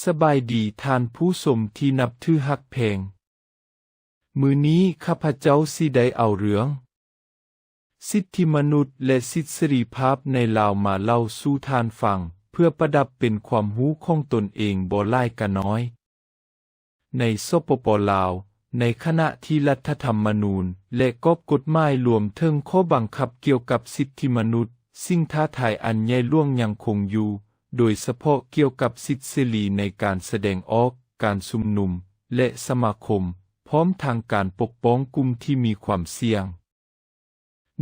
ສະບາຍດີທ່ານຜູ້ຊົມທີ່ນັບຖືຮັກແພງ. ມື້ນີ້ຂ້າພະເຈົ້າຊິໄດ້ເອົາເລື່ອງສິດທິມະນຸດ ແລະ ສິດເສລີພາບໃນລາວມາເລົ່າສູ່ທ່ານຟັງ ເພື່ອປະດັບເປັນຄວາມຮູ້ຂອງຕົນເອງບໍ່ຫຼາຍກໍນ້ອຍ. ໃນ ສປປ ລາວ, ໃນຂະນະທີ່ລັດຖະທຳມະນູນ ແລະ ກອບກົດໝາຍລວມເຖິງຂໍ້ບັງຄັບກ່ຽວກັບສິດທິມະນຸດ, ສິ່ງທ້າທາຍອັນໃຫຍ່ຫຼວງຍັງຄົງຢູ່, ໂດຍສະເພາະກ່ຽວກັບສິດເສລີໃນການສະແດງອອກ, ການຊຸມນຸມ ແລະ ສະມາຄົມ, ພ້ອມທັງການປົກປ້ອງກຸ່ມທີ່ມີຄວາມສ່ຽງ.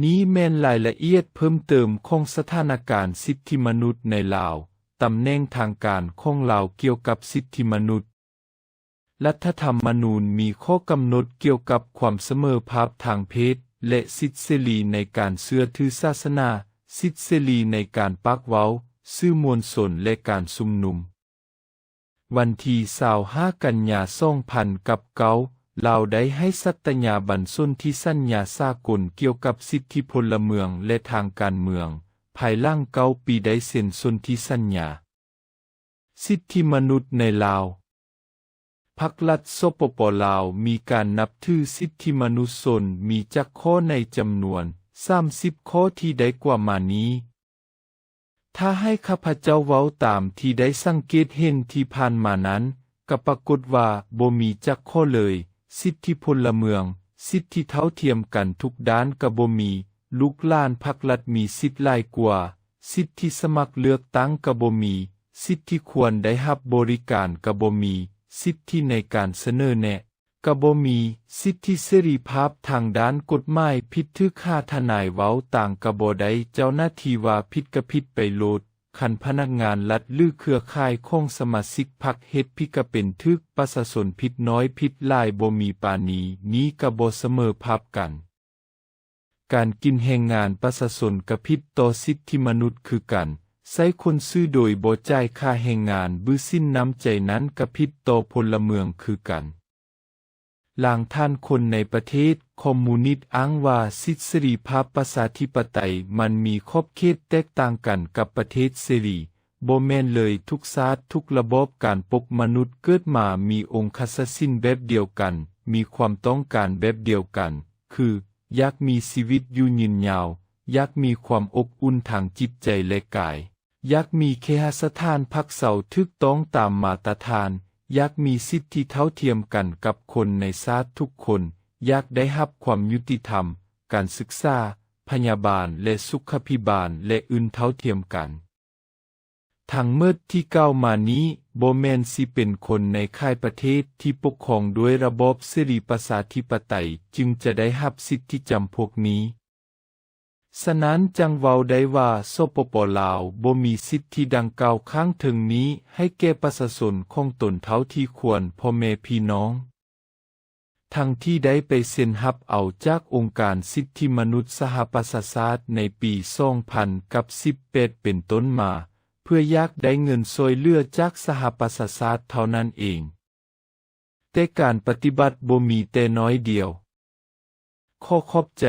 ນີ້ແມ່ນລາຍລະອຽດເພີ່ມເຕີມຂອງສະຖານະການສິດທິມະນຸດໃນລາວ, ຕຳແໜ່ງທາງການຂອງລາວກ່ຽວກັບສິດທິມະນຸດ. ລັດຖະທຳມະນູນມີຂໍ້ກຳນົດກ່ຽວກັບຄວາມສະເໝີພາບທາງເພດ ແລະ ສິດເສລີໃນການເຊື່ອຖືສາສະໜາ, ສິດເສລີໃນການປາກເວົ້າ, ສື່ມວນຊົນ ແລະ ການຊຸມນຸມ. ວັນທີຊາວຫ້າ ກັນຍາ ສອງພັນກັບເກົ້າ, ລາວໄດ້ໃຫ້ສັດຕະຍາບັນສົນທິສັນຍາສາກົນກ່ຽວກັບສິດທິພົນລະເມືອງ ແລະ ທາງການເມືອງ, ພາຍຫຼັງເກົ້າປີໄດ້ເຊັນສົນທິສັນຍາສິດທິມະນຸດໃນລາວ. ພັກລັດ ສປປ ລາວ ມີການນັບຖືສິດທິມະນຸດຊົນມີຈັກຂໍ້ໃນຈຳນວນສາມສິບຂໍ້ທີ່ໄດ້ກ່າວມານີ້? ຖ້າໃຫ້ຂ້າພະເຈົ້າເວົ້າຕາມທີ່ໄດ້ສັງເກດເຫັນທີ່ຜ່ານມານັ້ນ, ກໍປາກົດວ່າບໍ່ມີຈັກຂໍ້ເລີຍ. ສິດທິພົນລະເມືອງ, ສິດທິເທົ່າທຽມກັນທຸກດ້ານກໍບໍ່ມີ. ລູກຫຼານພັກລັດມີສິດຫຼາຍກວ່າ. ສິດທິສະໝັກເລືອກຕັ້ງກໍບໍ່ມີ. ສິດທິຄວນໄດ້ຮັບບໍລິການກໍບໍ່ມີ. ສິດທິໃນການສະເໜີແນະ ກໍບໍ່ມີ, ສິດທິເສລີພາບທາງດ້ານກົດໝາຍ, ຜິດຖືກຫາທະນາຍເວົ້າຕ່າງກໍບໍ່ໄດ້, ເຈົ້າໜ້າທີ່ວ່າຜິດກໍຜິດໄປໂລດ. ຄັນພະນັກງານລັດ ຫຼື ເຄືອຂ່າຍຂອງສະມາຊິກພັກເຮັດຜິດກໍເປັນຖືກ, ປະຊາຊົນຜິດໜ້ອຍຜິດຫຼາຍ, ບໍ່ມີປານີ, ນີ້ກໍບໍ່ສະເໝີພາບກັນ. ການກິນແຮງງານປະຊາຊົນກໍຜິດຕໍ່ສິດທິມະນຸດຄືກັນ, ໃຊ້ຄົນຊື້ໂດຍບໍ່ຈ່າຍຄ່າແຮງງານ, ບື້ສິນນ້ຳໃຈນັ້ນກໍຜິດຕໍ່ພົນລະເມືອງຄືກັນ. ລາງທ່ານຄົນໃນປະເທດຄອມມູນິດອ້າງວ່າສິດເສລີພາບປະຊາທິປະໄຕມັນມີຂອບເຂດແຕກຕ່າງກັນກັບປະເທດເສລີ. ບໍ່ແມ່ນເລີຍ, ທຸກຊາດ, ທຸກລະບອບການປົກມະນຸດເກີດມາມີອົງຄະສະສິນແບບດຽວກັນ, ມີຄວາມຕ້ອງການແບບດຽວກັນ, ຄື ຢາກມີຊີວິດຢູ່ຍືນຍາວ, ຢາກມີຄວາມອົບອຸ່ນທາງຈິດໃຈ ແລະ ກາຍ, ຢາກມີເຄຫະສະຖານພັກເຊົາຖືກຕ້ອງຕາມມາດຕະຖານ, ຢາກມີສິດທິເທົ່າທຽມກັນກັບຄົນໃນຊາດທຸກຄົນ, ຢາກໄດ້ຮັບຄວາມຍຸຕິທຳ, ການສຶກສາ, ພະຍາບານ ແລະ ສຸຂະພິບານ ແລະ ອື່ນເທົ່າທຽມກັນ. ທັງໝົດທີ່ກ່າວມານີ້ບໍ່ແມ່ນຊິເປັນຄົນໃນຄ້າຍປະເທດທີ່ປົກຄອງດ້ວຍລະບອບເສລີປະຊາທິປະໄຕຈຶ່ງຈະໄດ້ຮັບສິດທິຈຳພວກນີ້. ສະນັ້ນຈັ່ງເວົ້າໄດ້ວ່າ ສປປ ລາວ ບໍ່ມີສິດທິດັ່ງກ່າວຂ້າງເທິງນີ້ໃຫ້ແກ່ປະຊາຊົນຂອງຕົນເທົ່າທີ່ຄວນ, ພໍ່ແມ່ພີ່ນ້ອງ ທັງທີ່ໄດ້ໄປເຊັນຮັບເອົາຈາກອົງການສິດທິມະນຸດສະຫະປະຊາຊາດໃນປີສອງພັນກັບສິບແປດເປັນຕົ້ນມາ ເພື່ອຢາກໄດ້ເງິນຊ່ວຍເຫຼືອຈາກສະຫະປະຊາຊາດເທົ່ານັ້ນເອງ, ແຕ່ການປະຕິບັດບໍ່ມີແຕ່ໜ້ອຍດຽວ. ຂໍຂອບໃຈ.